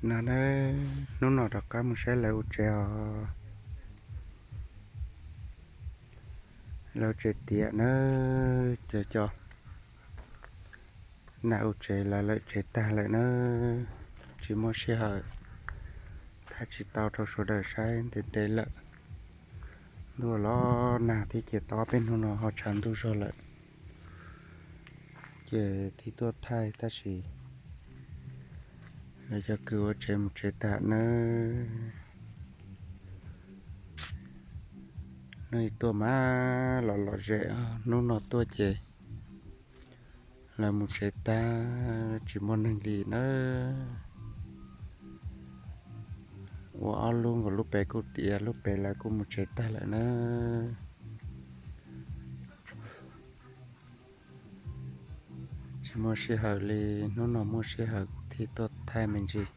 No na, hnub no rov qab mus saib lawv ua tsev os. Lawv ua tsev tiav na, ces cov nas ua tsev lawv lawm tsev tag lawm na, tsis muaj sij hawm thaij tsis tau rau sawv daws saib ntev ntev lawm. Ntuj los nag thiab ces tau ob peb hnub no ho tshav ntuj zog lawm, ces thiaj tuaj thaij tab sis lawv cov kws ua tsev mus tsev tag nawb. Hnub tuaj mas los lom zem, hnub no tuaj ces lawv mus tsev tag tsis muaj neeg li nawb. Ua ob lub nkaus, lub pem kuj tiav, lub pem lawv kuj mus tsev tag lawm nawb. Tsis muaj sij hawm li, hnub no muaj sij hawm kuv thiaj tuaj thaij me ntsis.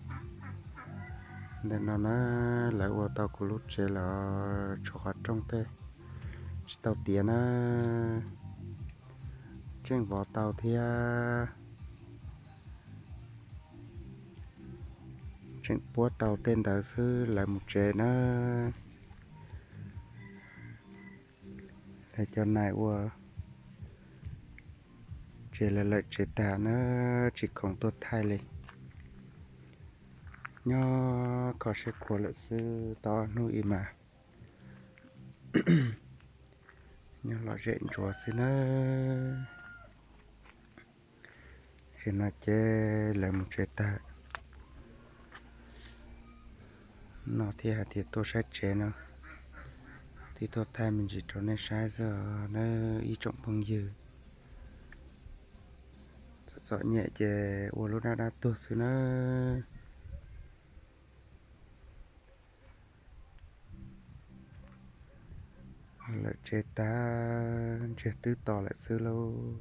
Ntawm no na, lawv ua tau kuv lub tsev lawm, tshuav qhov rooj tej tsis tau tiav na. Tseem vov tau thiab, tseem puab tau tej ntawd xwb lawv mus tsev na. Lawv cov nais ua tsev lawv lawm tsev tag na, tsis khoom tuaj thaij li. Nyob kho siab khuav lawm xwb tau ob hnub ib mas, nyob lom zem ntsuav xwb na. Tsev no ces lawv mus tsev tag no thiaj hais tias tuaj saib tsev no, thiaj tuaj thaij me ntsis rau nej saib xwb os nawb ib tsoom phooj ywg. Txom txom nyem ces ua lub dab dab tuag xwb nawb. Lawm tsev tag, ntsiag twb to lawm xwb lauj.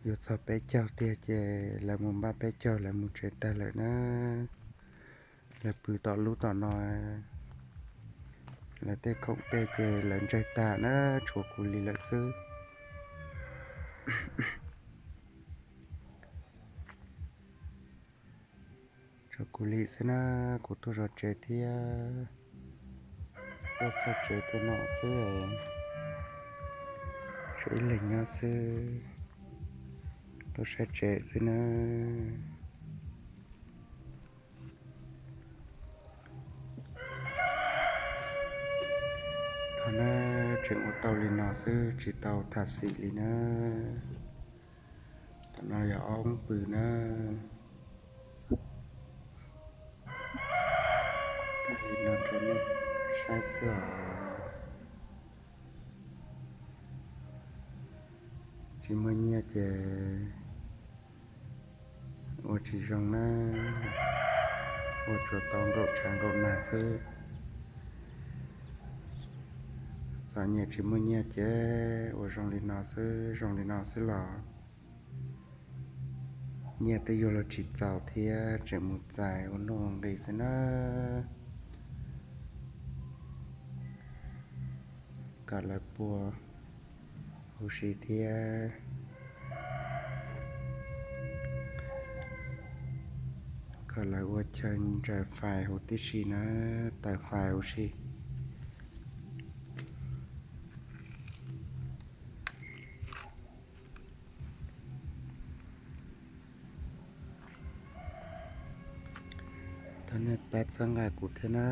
Yuav txog peb caug tiag ces lawv mus npaj peb caug lawv mus tsev tag lawm na. Lawv pw tom lub tom no, lawv tej khoom tej ces lawv ntsaig tag na, tshuav kuv li lawm xwb. Tshuav kuv li xwb na, kuv tuaj zov tsev thiab tuaj xauj tsev tej no xwb, tshuav ib leeg nyob xwb, tuaj saib tsev xwb na. Thaum na tseem ua tau li no xwb tsis tau tham xim li na. Thaum no yog ob pw na. Tham li no rau nej saib xwb os. Tsis muaj nyiaj ces ua tsis zoo na, ua tsuas tau nkaum tshav nkaum nag xwb. Txom nyem tsis muaj nyiaj ces ua zoo li no xwb, zoo li no xwb los nyiaj twb yuav los tsis txaus thiab tseem mus txais ua nuj ua nqis xwb na. Kom lawv puas huv si thiab kom lawv ua chaw ntsaws fais huv tib si na, taws fais huv si. Thov nej pab txhawb nqa kuv thiab na.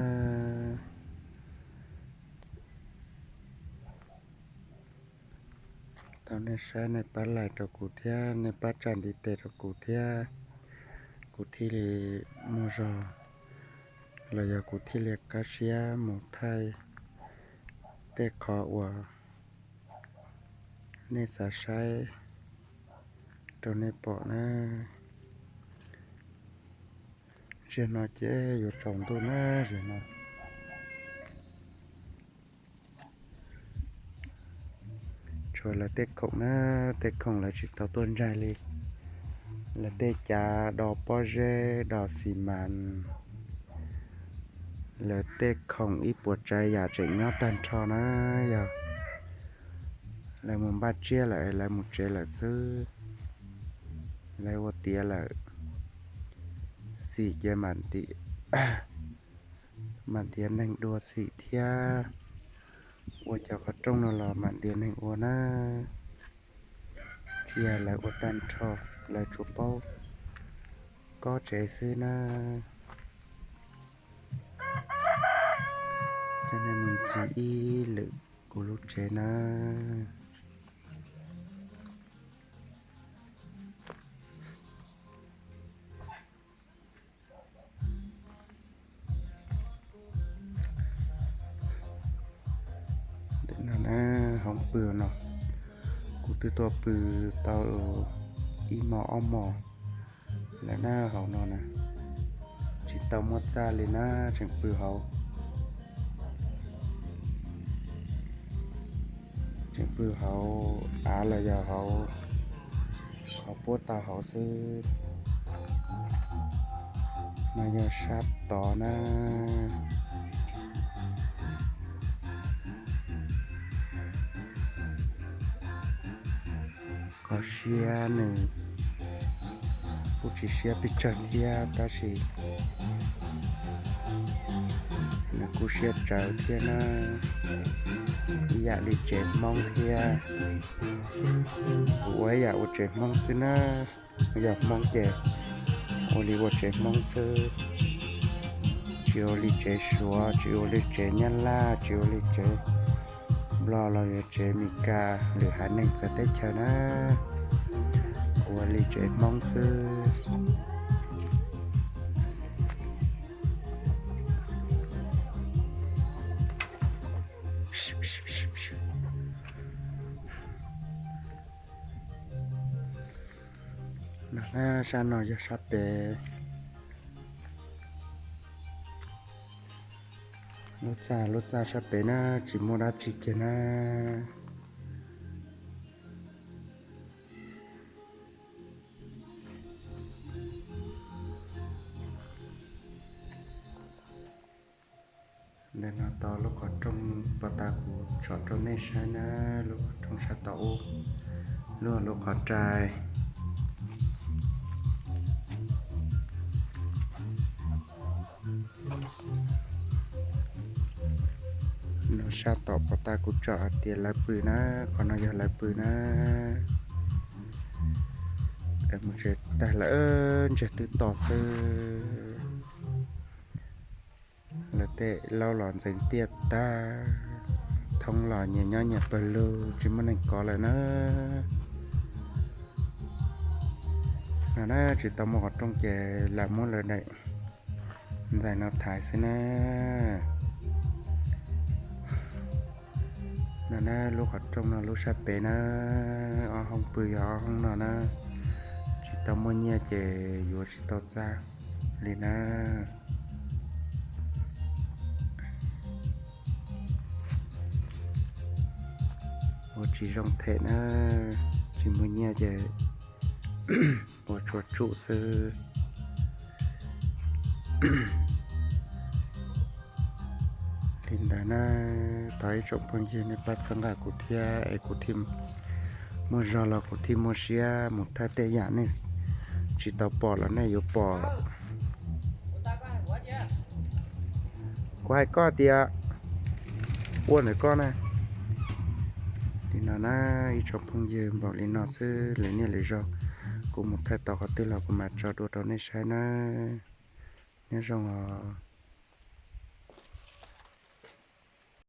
Thov nej saib nej pab like rau kuv thiab nej pab tsa ntiv tes rau kuv thiab, kuv thiaj li muaj zog los yog kuv thiaj li qab siab mus thaij tej qhov uas nej xav saib rau nej pom na. Ziag no ces yuav tsaus ntuj na, ziag no. Tshuav lawv tej khoom na, tej khoom lawv tsis tau tuaj ntsaig li. Lawv tej cav do pob zeb do xi mas, lawv tej khoom ib puas tsav yam tseem nyob tag nrho na. Yog lawv mus npaj tsiab lawm, lawv mus tsev lawm xwb, lawv ua tiav lawm. xim ces mam ntiav neeg dua xim thiab. Ua cov qhov rooj no los mam ntiav neeg ua na. Tsis yog lawv ua tag nrho, lawv tsuas paub kob tsev xwb na. Coj nej mus ncig ib lwm kuv lub tsev na. Ntawm no na, hoob pw no, kuv twb tuaj pw tau ib hmos ob hmos lawm na. Hauv no na, tsis tau muaj txaj li na, tseem pw hauv, tseem pw hauv av los yog hauv qhov puab tau hauv xwb. No yog sab tod na. Qhov siab nws kuj tsis siab pes tsawg thiab, tab sis nws kuj siab tsawv thiab na. Ib yam li tsev Hmoob thiab, kuv ua ib yam ua tsev Hmoob xwb na. Yog Hmoob ces ua li ua tsev Hmoob xwb, tsis ua li tsev Suav, tsis ua li tsev Nyab Laj, tsis ua li tsev Nplog los yog tsev Meskas, lwm haiv neeg txawv teb chaws na. Kuv ua li tsev Hmoob xwb. No na, sab no yog sab pem. Lub txaj, lub txaj sab pem na, tsis muaj dab tsi kiag na. Ntawm no tau lub qhov rooj pos tas kuv tso rau nej saib na, lub qhov rooj sab tom ub, lub, lub qhov rai. No sab tom pos tas kuv tso hais tias lawv pw na, qhov no yog lawv pw na. Mus tsev tag lawm, ntseg twb to xwb. Lawv tej laub los ntxeev tiaj tag, thoob los nyias nyob nyias pawg lug, tsis muaj neeg kov lawm na. No na, tsis tau muaj qhov rooj ces lam muab lawv daim ntxaij no thaiv xwb na. No na, lub qhov rooj no lub sab pem na, ob hoob pw yog ob hoob no na. Tsis tau muaj nyiaj ces yuav tsis tau txaj li na. Ua tsis zoo them na, tsis muaj nyiaj ces ua tsuas tsum xwb. Li ntawd na, thov ib tsoom phooj ywg nej pab txhawb nqa kuv thiab es kuv thiaj muaj zog los kuv thiaj muaj siab mus thaij tej yam nej tsis tau pom los nej yuav pom. Kuv hais koj tias ua ntawm koj na. Li no na, ib tsoom phooj ywg, npaum li no xwb, lwm niaj lwm zaug kuv mus thaij tau qhov twg los kuv mam tso dua rau nej saib na. Nyob zoo os.